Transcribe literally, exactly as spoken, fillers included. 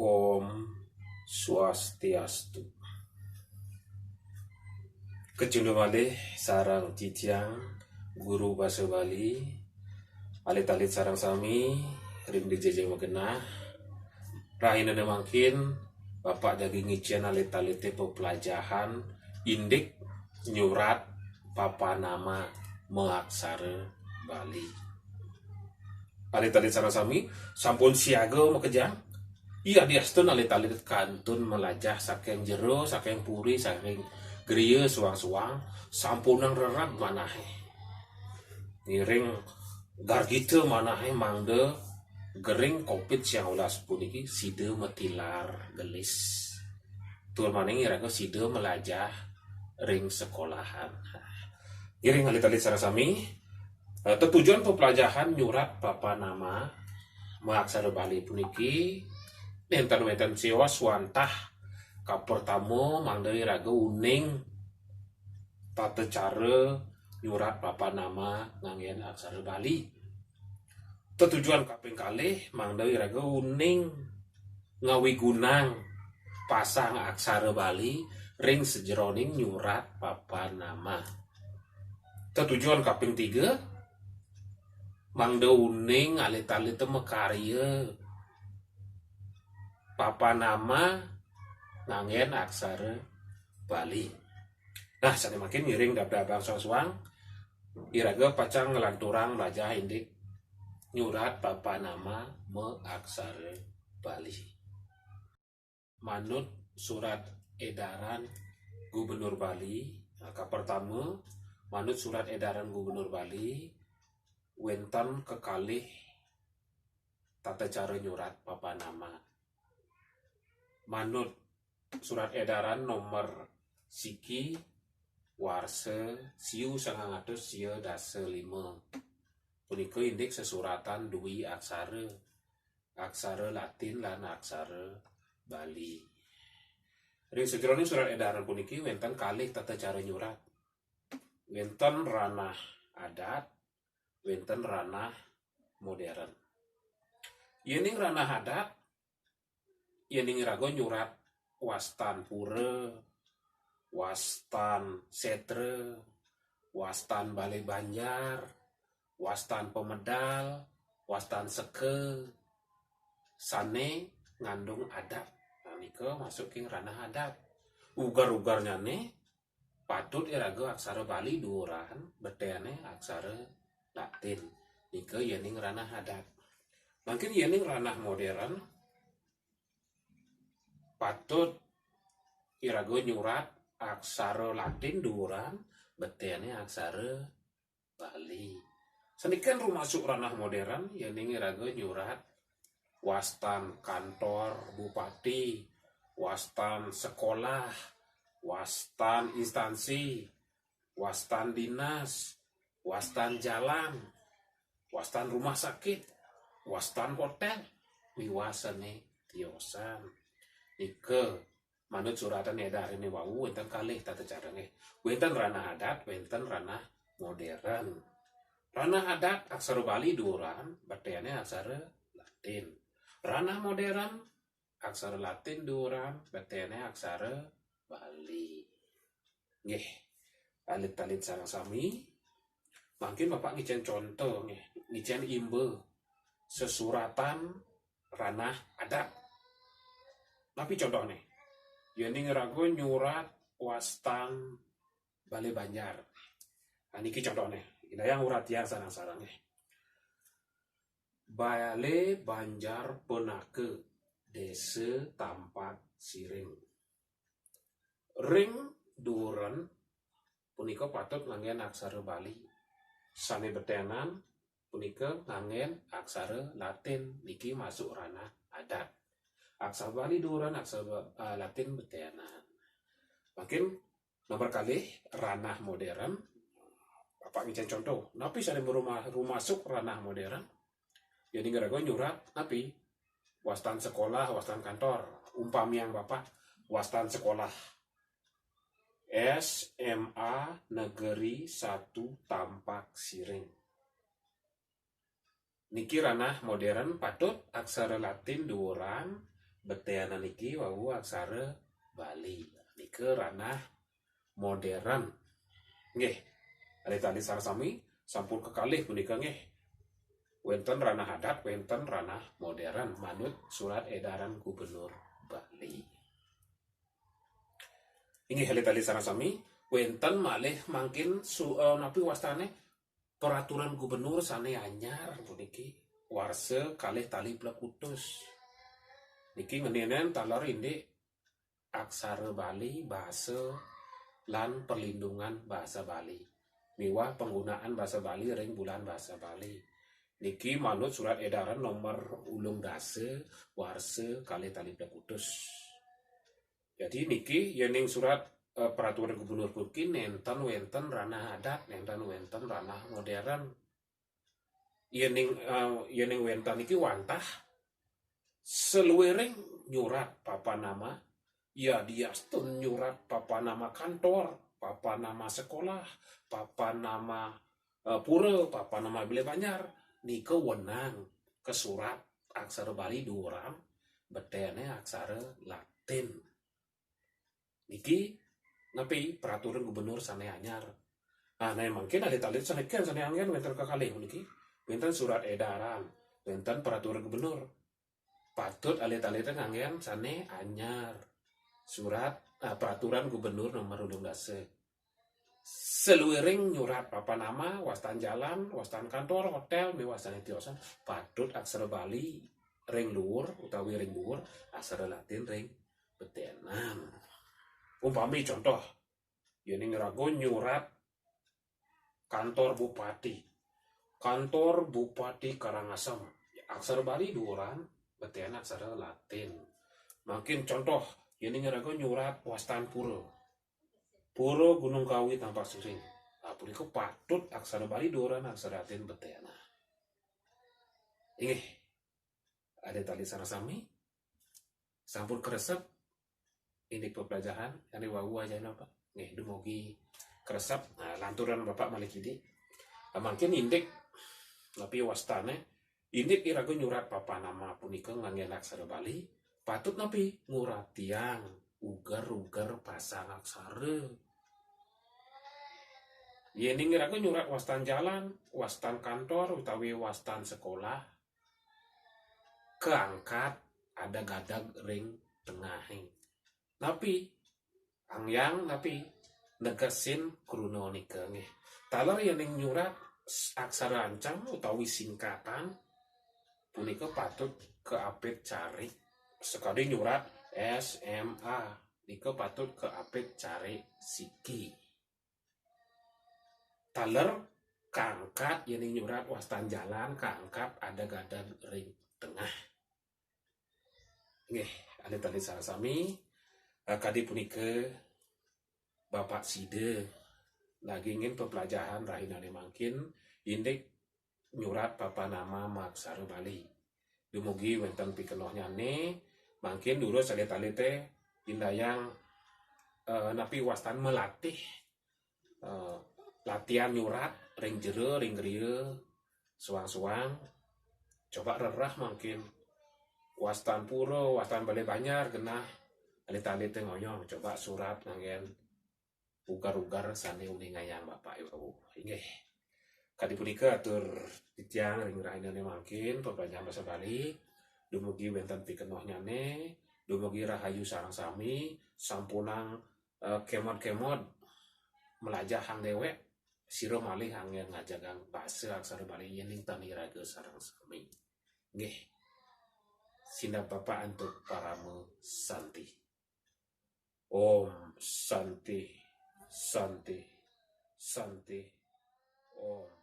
Om Swastiastu. Kecunduk malih sareng titiang guru basa Bali, alit-alit sareng sami ring dija magenah. Rahinane mangkin Bapak jagi ngicen alit-alite pepelajahan indik nyurat papan nama maaksara Bali. Alit-alit sareng sami sampun siaga makejang. Iya diastun alit-alit kantun malajah saking jero, saking puri, saking griya suang-suang, sampunang rerad manahe. Ngiring gargita manahe mangda gering covid siang ulas puniki sida matilar gelis. Tur maning iraga sida malajah ring sekolahan. Ngiring alit-alit sareng sami, eh, tetujon pepelajahan nyurat papan nama maaksara Bali puniki nenten wenten sios wantah kapertama mangda iraga uning tata cara nyurat papan nama nganggen aksara Bali. Tetujon kaping kalih mangda iraga uning ngawigunang pasang aksara Bali ring sajeroning nyurat papan nama. Tetujon kaping tiga mangda uning alit-alita makarya papan nama nganggen aksara Bali. Nah, sane mangkin ngiring dabdabang suang-suang, iraga pacang nglanturang mlajah indik nyurat papan nama maaksara Bali. Manut surat edaran Gubernur Bali, nah, kapertama, manut surat edaran Gubernur Bali, wenten kekalih tata cara nyurat papan nama. Manut surat edaran nomor siki warsa siu sangang atus sia dasa lima. Punika indik sesuratan dwi aksara, aksara Latin lan aksara Bali. Ring sajeroning surat edaran puniki wenten kalih tata cara nyurat. Wenten ranah adat, wenten ranah modern. Yening ranah adat, yening iraga nyurat wastan pura, wastan setra, wastan balai banjar, wastan pamedal, wastan seka, sane ngandung adat. Nah, nika masuk king ranah adat. Ugar-ugarnyane patut iraga aksara Bali duuran, betene aksara Latin. Nika yening ranah adat. Mangkin yening ranah modern, patut iraga nyurat aksara Latin duuran, betene aksara Bali. Sandikan rumasuk ranah modern, yening iraga nyurat wastan kantor bupati, wastan sekolah, wastan instansi, wastan dinas, wastan jalan, wastan rumah sakit, wastan hotel, miwah sane tiosan. Nika manut suratan edarane wau wenten kalih tata cara nggih. Wenten ranah adat, wenten ranah modern. Ranah adat aksara Bali duuran, betene aksara Latin. Ranah modern aksara Latin duuran, betene aksara Bali. Nggih. Alit-alit sareng sami, mangkin Bapak ngicen conto nggih, ngicen imba sesuratan ranah adat. Napi contone? Yening iraga nyurat wastan Balai Banjar. Nah, niki contone. Indayang uratian sareng-sareng nggih. Balai Banjar Penaka, Desa Tampak Siring. Ring duuran punika patut nganggen aksara Bali. Sane betenan punika nganggen aksara Latin, niki masuk ranah adat. Aksara Bali duuran, aksara, eh, Latin betenan. Mangkin nomor kalih, ranah modern. Bapak ngicen conto. Napi sane merumah-, rumasuk ranah modern? Yening iraga nyurat napi? Wastan sekolah, wastan kantor. Umpamiang Bapak, wastan sekolah S M A Negeri Satu Tampak Siring. Niki ranah modern, patut aksara Latin duuran, Beténan niki wau aksara Bali. Nika ranah modern. Nggih. Alit-alit sareng sami sampun kekalih punika nggih. Wénten ranah adat, wénten ranah modern manut surat edaran Gubernur Bali. Inggih alit-alit sareng sami, wénten malih mangkin su, eh, napi wastane peraturan gubernur sane anyar puniki warsa kalih tali plekutus. Niki ngeninen taler indik aksara Bali, basa, lan perlindungan basa Bali miwah penggunaan basa Bali ring bulan basa Bali. Niki manut surat edaran nomor ulung dasa warsa kalih tali plekutus. Jadi niki yening surat, eh, peraturan gubernur puniki nenten wenten ranah adat, nenten wenten ranah modern. Yening, eh, yening wenten niki wantah saluiring nyurat papan nama, yadiastun nyurat papan nama kantor, papan nama sekolah, papan nama, eh, pura, papan nama Balé Banjar, nika wenang kasurat aksara Bali duuran, betene aksara Latin. Niki napi peraturan gubernur sane anyar. Nah, nah mangkin alit-alit sane ken sane anggen wenten kekalih puniki. Wenten surat edaran, wenten peraturan gubernur. Patut alit-alite nganggen sane anyar. Surat, ah, peraturan gubernur nomor ulung dasa. Saluiring nyurat papan nama, wastan jalan, wastan kantor, hotel, miwah sane tiosan, patut aksara Bali ring luur utawi ring duur, aksara Latin ring betenan. Umpami contoh, yening raga nyurat kantor bupati, kantor Bupati Karangasem, aksara Bali duuran, betenan aksara Latin. Mangkin contoh, yening raga nyurat wastan pura, Pura Gunung Kawi Tampak Siring. Ah, punika patut aksara Bali duuran, aksara Latin betenan. Inggih. Alit-alit sareng sami sampun kresep indik peplajahan kane wau ajahna, Pak. Nggih, dumugi kresep. Nah, lanturan Bapak malih kidi. Ah, mangkin indik napi wastane, indik iraga nyurat papan nama punika nganggen aksara Bali, patut napi nguratiang uger-uger pasang aksara. Yening iraga nyurat wastan jalan, wastan kantor utawi wastan sekolah, kaangkat adeg-adeg ring tengahe. Napi? Angyang napi? Negesin kruna nika nggih. Taler yening nyurat s-, aksara ancang utawi singkatan, punika patut kaapit carik. Sakadi nyurat S M A, nika patut kaapit carik siki. Taler kaangkat yening nyurat wastan jalan, kaangkat adeg-adeg ring tengah. Nggih, alit-alit sareng sami, eh, kadi punika Bapak sida nagingin peplajahan rahinane mangkin indik nyurat papan nama maaksara Bali. Dumugi wenten pikenohnyane, mangkin durus alit-alite indayang, eh, napi wastan melatih, eh, latihan nyurat ring jero, ring griya, suang-suang. Coba rerah mangkin wastan pura, wastan Balé Banjar genah, alit-alite ngoyong, coba surat nganggen uger-uger sane uningayang Bapak Ibu. Inggih. Kadi punika atur titiang ring rahinane mangkin, peplajahan basa Bali. Dumugi wenten pikenohnyane, dumugi rahayu sareng sami, sampunang, eh, kemod-kemod melajahang dewek, sira malih anggen ngajegang basa aksara Bali yening tan iraga sareng sami. Nggih. Sineb Bapak antuk parama santi. Om Santi, Santi, Santi, Om.